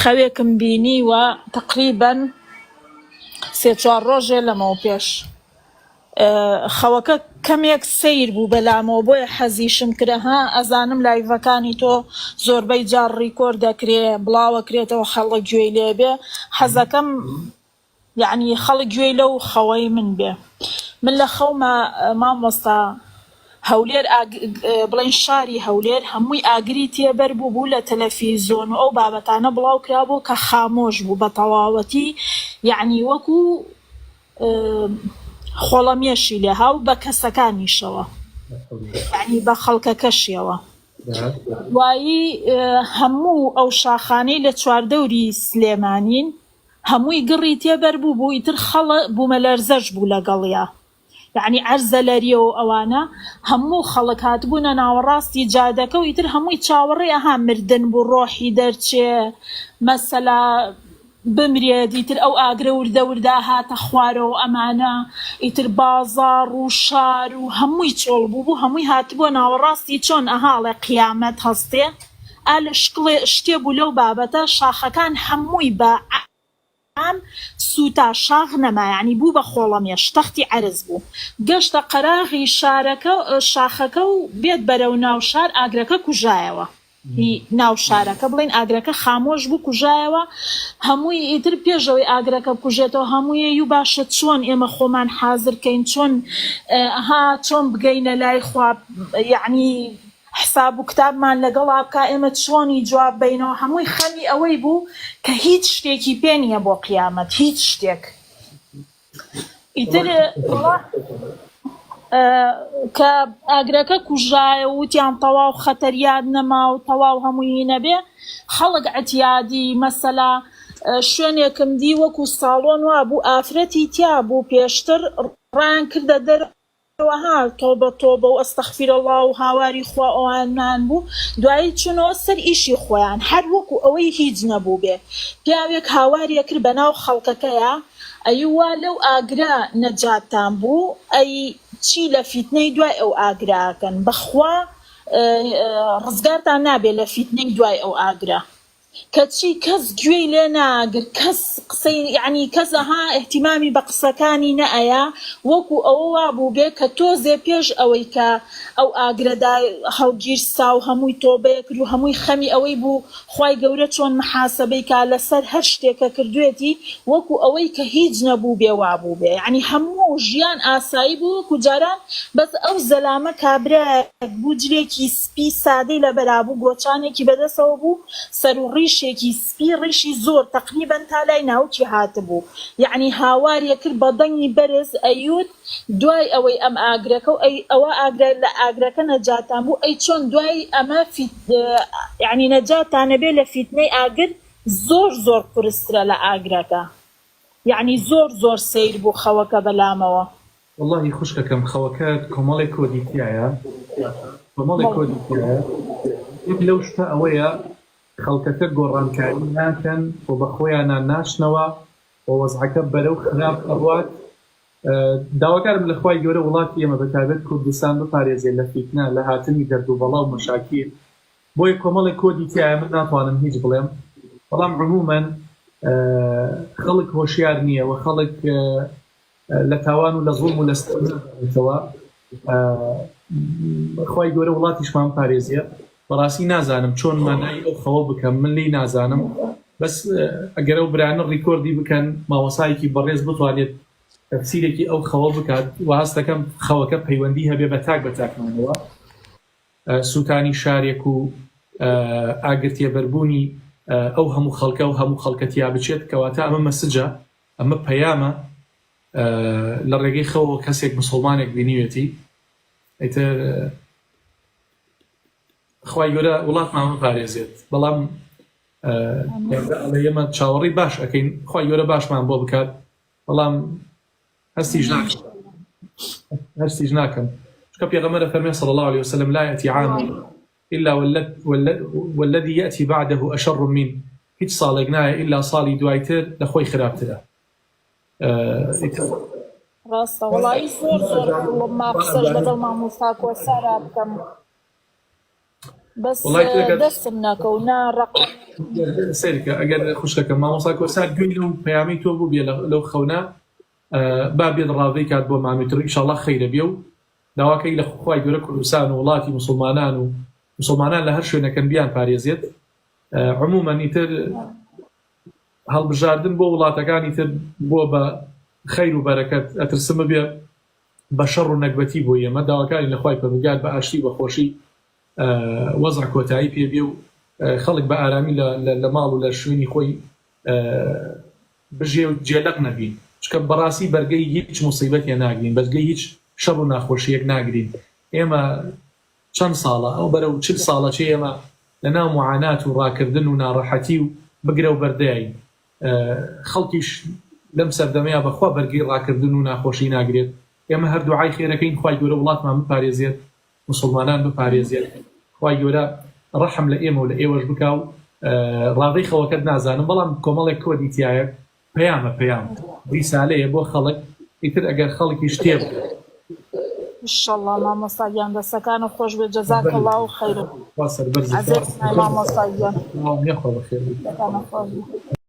خەوێکم بینیوە تەقریبەن سێ چوار ڕۆژێ لەمەو پێش خەوەکە کەمێک سەیر بوو بەلامەوە بۆیە حەزیشم کرد ها ئەزانم لایڤەکانی تۆ زۆربەی جار ڕیکۆرد دەکرێ بڵاوەکرێتەوە خەڵک گوێی لێبێ حەزەکەم یەعنی خەڵک گوێی لەو خەوەی من بێ من لە خەوما مامۆستا هەولێر بڵێن شاری هەولێر هەمووی ئاگری تێبەر بوو بوو لە تەلەفیزۆن و ئەو بابەتانە بڵاو کرابوو کە خامۆش بوو بە تەواوەتی یەعنی وەکو خۆڵەمێشی لێها و بە کەسەکانیشەوە یەعنی بە خەڵکەکەشیەوە دوایی هەموو ئەو شاخانەی لە چواردەوری سلێمانین هەمووی گڕی تێ بەر بوو بوو ئیتر خەڵ بومەلەرزەش بوو لەگەڵیا یەعنی عەرزە لەریە و ئەوانە هەموو خەڵک هاتبوونە ناوەڕاستی جادەکە و ئیتر هەمووی چاوەڕێ ئەها مردن بوو ڕۆحی دەرچێ مەسەلا بمرێت ئیتر ئەو ئاگرە وردە وردە هاتە خوارەوە ئەمانە ئیتر بازاڕ و شار و هەمووی چۆڵ بوو بوو هەمووی هاتبووە ناوەڕاستی چۆن ئەهاڵێ قیامەت هەستێ ئا لە شکڵێ شتێ بوو لەو بابەتە شاخەکان هەمووی بە عام سووتا شاخ نەما یانی بوو بە خۆڵەمێش تەختی عەرز بوو گەشتە قەراغی شارەکە شاخەکە و بێت بەرەو ناو شار ئاگرەکە کوژایەوە هی ناو شارەکە بڵێین ئاگرەکە خامۆش بوو کوژایەوە هەمووی ئیتر پێش ئەوەی ئاگرەکە بکوژێتەوە هەمووی یو باشە چۆن ئێمە خۆمان حازر کەین چۆن ئەها چۆن بگەینە لای خوا یەعنی حساب و کتابمان لەگەڵا بکا ئێمە چۆنی جواب بەینەوە هەمووی خەمی ئەوەی بوو کە هیچ شتێکی پێ نیە بۆ قیامەت هیچ شتێک ئیتر وەڵا کە ئاگرەکە کوژایە و وتیان تەواو خەتەریات نەما و تەواو هەمووی نەبێ خەڵک عتیادی مەسەلا شوێنێکم دی وەکو ساڵۆن وابوو ئافرەتی تیا بوو پێشتر ڕایان کردە دەر وەها تۆبە تۆبە و ئەستەغفیرەڵا و هاواری خوا ئەوانان بوو دوایی چونەوە سەر ئیشی خۆیان هەر وەکو ئەوەی هیچ نەبووبێ پیاوێک هاواری ئەکرد بەناو خەڵکەکەیا ئەی وا لەو ئاگرە نەجاتتان بوو ئەی چی لە فیتنەی دوای ئەو ئاگرە ئەکەن بەخوا ڕزگارتان نابێ لە فیتنەی دوای ئەو ئاگرە. کەچی کەس گوێی لێ ناگرت کەس قسەی یەعنی کەس ئەها ئیهتیمامی بە قسەکانی نەئەیا وەکو ئەوە وابووبێ کە تۆزێ پێش ئەوەی کە ئەو ئاگرە دا هەڵگیرسا و هەمووی تۆبەیە کرد و هەمووی خەمی ئەوەی بوو خوای گەورە چۆن محاسەبەی کا لەسەر هەر شتێک کە کردوێتی وەکو ئەوەی کە هیچ نەبووبێ وابووبێ یەعنی هەموو ژیان ئاسایی بوو وەکو جاران بەس ئەو زەلامە کابرایەک بوو جلێکی سپی سادەی لەبەرا بوو گۆچانێکی بەدەسەوە بوو سەر و ڕیشێکی سپی ڕیشی زۆر تەقریبەن تا لای ناوکی هاتبوو یەعنی هاواری ئەکرد بە دەنگی بەرز ئەیوت دوای ئەوەی ئەم ئاگرەکە و ئەی ئەوە ئاگرە لە ئاگرەکە نەجاتان بوو ئەی چۆن دوای ئەمە فیت یەعنی نەجاتان ئەبێ لە فیتنەی ئاگر زۆر زۆر قورسترە لە ئاگرەکە یەعنی زۆر زۆر سەیر بوو خەوەکە بەلامەوە. وەڵاهی خوشکەکەم خەوەکەت کۆمەڵێک کۆدی تیایە کۆمەڵێک کۆدی تیایە یەک لەو شتە ئەوەیە خەڵکەکە گۆڕانکاری ناکەن و بە خۆیانا ناچنەوە و وەزعەکە بەرەو خراپ ئەڕوات داواکارم لە خوای گەورە وڵاتی ئێمە بە تایبەت کوردستان بپارێزێ لە فیتنە لە هاتنی دەرد و بەڵا و مەشاکیل بۆیە کۆمەڵێک کۆدی تیایە من ناتوانم هیچ بڵێم بەڵام عموما خەڵک هۆشیار نییە و خەڵک لە تاوان و لە زوڵم و لە ستەم ناگەڕێتەوە خوای گەورە وڵاتیشمان پارێزیە بەڕاستی نازانم چۆن مانای ئەو خەوە بکەم من لی نازانم بەس ئەگەر ئەو برانە ڕیکۆردی بکەن ماوەسایەکی بەڕێز بتوانێت تەفسیرێکی ئەو خەوە بکات و هەست دەکەم خەوەکە پەیوەندی هەبێ بە تاک بە تاکمانەوە سووتانی شارێک و ئاگر تێبەربوونی ئەو هەموو خەڵکە و هەموو خەڵکە تیا بچێت کەواتە ئەمە مەسجە ئەمە پەیامە لە ڕێگەی خەوەوە کەسێک مسوڵمانێک بینیوێتی ئیتر خوای گەورە وڵاتمان بپارێزێت بەڵام ئێمە چاوەڕی باش ئەەکەین خوای گەورە باشمان بۆ بکات بەڵام هەستیش ناکەم هەستیش ناکەم چونکە پێغەمبەر فەرمێ صلی الله علیه وسلم لا یأتی عام الا والذی یأتی بعده اشر من هیچ ساڵێک نایە ئیلا ساڵی دوایتر لە خۆی خراپترە ڕاستە وەڵایی زۆر زۆر قوڵم ما قسەش لەگەڵ مامۆستا کۆسارا بکەم. بەس وەڵای تۆ دەستم نەکەو نا ڕەقەم. سەیرکە ئەگەر خوشکەکەم مامۆستا کۆسار گوێی لەو پەیامەی تۆ بوو بێ لەو خەونە با بێت ڕاڤەی کات بۆ مامی تر ئیشاڵا خەیرە بێ و داواکەی لە خوای گەورە کوردستان و وڵاتی موسڵمانان و موسڵمانان لە هەر شوێنەکەن بیان پارێزێت عموما ئیتر هەڵبژاردن بۆ وڵاتەکانی تر بۆ بە خەیر و بەرەکەت ئەترسم ببێ بە شەڕ و نەگبەتی بۆ ئێمە داواکاری لە خوای پەروەردگار بە ئاشتی و بە خۆشی وەزع کۆتایی پێ بێ و خەڵک بە ئارامی لە ماڵ و لە شوێنی خۆی بژێ و جێلەق نەبین چونکە بەڕاستی بەرگەی هیچ موسیبەتێ ناگرین بەرگەی هیچ شەڕ و ناخۆشیەک ناگرین ئێمە چەند ساڵە ئەو بەرەو 40 ساڵە چێ ئێمە لە ناو معانات و ڕاکردن و ناڕەحەتی و بگرە و بەردەین خەڵکیش لەم سەردەمەیا بەخوا بەرگەی ڕاکردن و ناخۆشی ناگرێت ئێمە هەر دوعای خێرەکەین خوای گەورە وڵاتمان بپارێزێت موسڵمانان بپارێزێت خوای گەورە ڕەحم لە ئێمە و لە ئێوەش بکا و ڕاڤەی خەوەکەت نازانم بەڵام کۆمەڵێک کۆدی تایە پەیامە پەیام ڕیسالەیە بۆ خەڵک ئیتر ئەگەر خەڵکیش تێ ئیشەڵا مامۆستا گیان دەستەکانت خۆش بێت جزاک اللە خیرا خوا سەربەرزت عەزێت مامۆستا گیان یاخوا بەخێر بێی. دەستەکانت خۆش بێت.